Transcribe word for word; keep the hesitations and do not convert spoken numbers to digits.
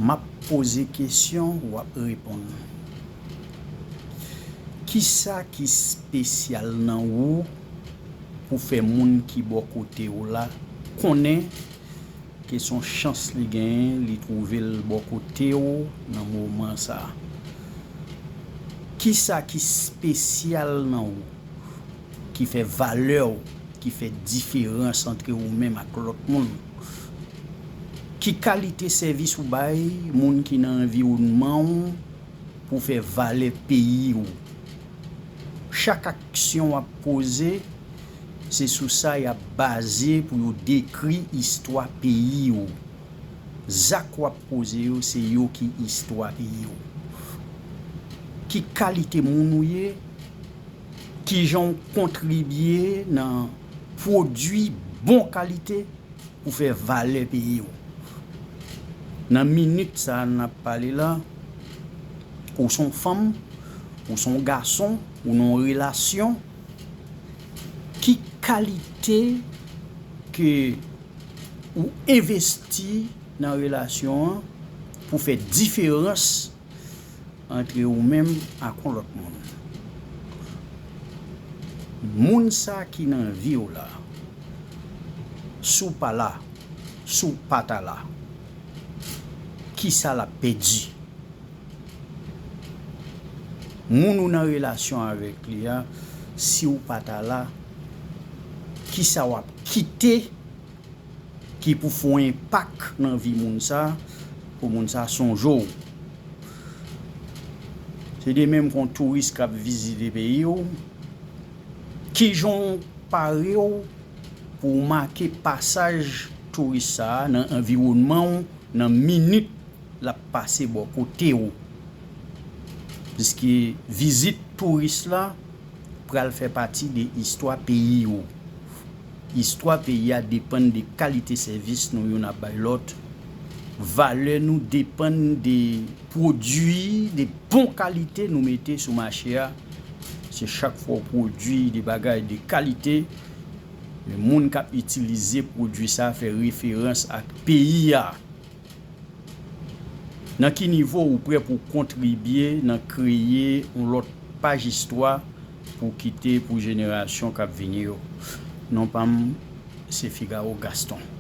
M ap poze kesyon, w ap reponn. Kisa ki espesyal nan ou pou fè moun ki bò kote w la konnen ke se yon chans li genyen, li twouve l bò kote w nan moman sa a? Kisa ki espesyal nan ou ki fè valè w, ki fè diferans antre ou menm ak lòt moun? Ki kalite sèvis ou bay moun ki nan anviwònman w pou fè valè peyi w? Chak aksyon w ap poze, se sou sa y ap baze pou yo dekri istwa peyi w. Zak w ap poze yo, se yo ki istwa peyi w. Ki kalite moun ou ye? Kijan w kontribye nan pwodui bon kalite pou fè valè peyi w? Nan minit sa a n ap pale la, ou se yon fanm, ou se yon gason, ou nan yon relasyon, ki kalite ke ou envesti nan relasyon an pou fè diferans antre ou menm ak yon lòt moun? Moun sa ki nan vi w la, si w pa la, si w pa ta la, kisa l ap pèdi? Moun ou nan relasyon avèk li a, si w pa ta la, kisa w ap kite ki pou fè yon enpak nan vi moun sa, pou moun sa sonje w? Se de menm kon touris k ap vizite peyi w. Kijan w pare w pou w make pasaj touris sa a nan anviwònman w nan minit l ap pase bò kote w? Piske vizit touris la pral fè pati de istwa peyi w. Istwa peyi a depann de kalite sèvis nou youn ap bay lòt. Valè nou depann de pwodui de bon kalite nou mete sou mache a. Se chak fwa w pwodui de bagay de kalite, moun k ap itilize pwodui sa fè referans ak peyi a. Nan ki nivo ou prè pou kontribye nan kreye yon lòt paj istwa pou kite pou jenerasyon k ap vini yo? Non pa m se Figaro Gaston.